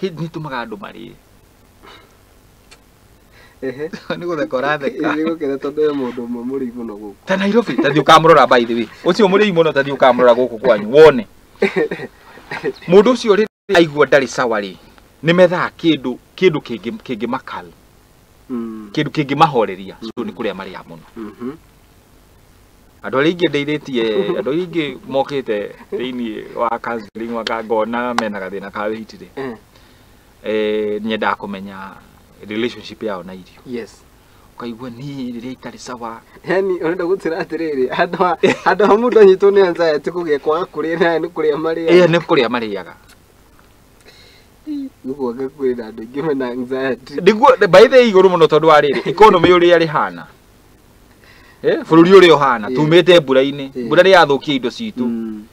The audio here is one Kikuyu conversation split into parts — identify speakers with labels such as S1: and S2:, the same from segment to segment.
S1: Nĩ ĩtũmaga andũ marĩe. Nĩ gũtheka ũratheka.
S2: Nĩ gũkena tondũ he mũndũ ũmwe mũrĩi mũno gũkũ.
S1: Ta Nairobi, ta thiĩ ũkamũrora, by the way, ũcio mũrĩi mũno, ta thiĩ ũkamũrora gũkũ kwanyu wone mũndũ ũcio. Rĩrĩa aigua ndarĩ sawa rĩ, nĩ methaga kĩndũ kĩngĩ makal kĩndũ kĩngĩmahoreria. So nĩ kũrĩa marĩa mũno. Andũ arĩa aingĩ ndeithĩtie, andũ arĩa aingĩ mokĩte thĩinĩ wa counseling waka ngona mena gathĩna ka weight rĩ, nyendaga kũmenya relationship yao na irio. Ũkaigua niĩ rĩrĩa itarĩ sawa.
S2: Yani ũrenda gũtwĩra atĩrĩrĩ, handũ ha mũndũ anyitwo nĩ anxiety, kũgĩa kwaga kũrĩa, naye nĩ kũrĩa marĩa.
S1: Ĩĩ, nĩ kũrĩa marĩaga.
S2: Gũkũ anga kwĩ na andũ aingĩ mena anxiety.
S1: Nĩguo, by the way, igũrũ mũno, tondũ wa rĩrĩ, economy ũrĩa rĩhana, bũrũri ũrĩa ũhana, tumĩte mbura-inĩ. Mbura nĩ yathũkia indo citũ.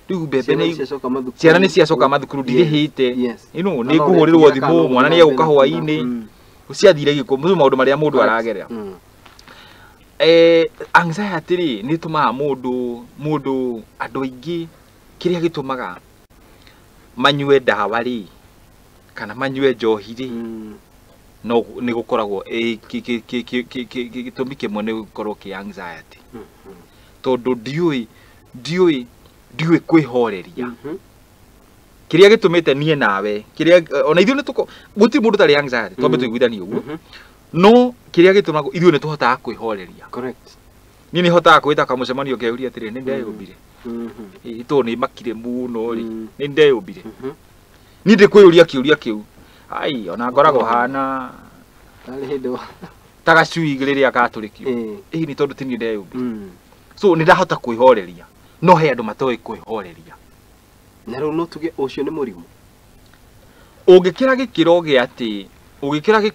S1: Rĩu mbembe
S2: Ciana
S1: nĩ
S2: nĩ ciacoka mathukuru.
S1: Ciana nĩ ciacoka mathukuru, ndirĩhĩte.
S2: Na
S1: nĩ
S2: no
S1: ngũhũrĩrwo
S2: ũretiga
S1: thimũ,
S2: kana
S1: mwana nĩ
S2: ũgũthiĩ
S1: egũka
S2: na mbere.
S1: hwaĩ-inĩ. Ciathire gĩkũ maũndũ marĩa mũndũ aragerera. Anxiety rĩ, nĩ ĩtũmaga mũndũ andũ aingĩ, kĩrĩa gĩtũmaga manyue ndawa rĩ, kana manyue njohi rĩ, no nĩ gũkoragwo gĩtũmi kĩmwe nĩ gũkorwo kĩ anxiety, tondũ ndiũĩ kwĩhoreria. Kĩrĩa gĩtũmĩte niĩ nawe, kĩrĩa ona ithuĩ nĩ tũko, gũtirĩ mũndũ ũtarĩ anxiety, twambe tũiguithanie ũguo. No kĩrĩa gĩtũmaga ithuĩ nĩ tũhotaga kwĩhoreria. Niĩ nĩ hotaga kwĩta kamũcemanio ngeyũria atĩrĩ, nĩ ndeyũmbire? Ĩ, tondũ nĩ makire mũno rĩ, nĩ ndeyũmbire? Niĩ ndĩkwĩyũria kĩũria kĩu, ai, ona ngoragwo hana
S2: Tarĩ hĩndĩ wa
S1: ta gacui rĩrĩa gatũrĩkio. Ĩ, nĩ tondũ ti niĩ ndeyũmbire. So nĩ ndahota kwĩhoreria, no he andũ matoĩ kwĩhoreria.
S2: Na rĩu no tuge ũcio nĩ mũrimũ?
S1: Ũngĩkĩra gĩkĩro gĩa atĩ ũngĩkĩra.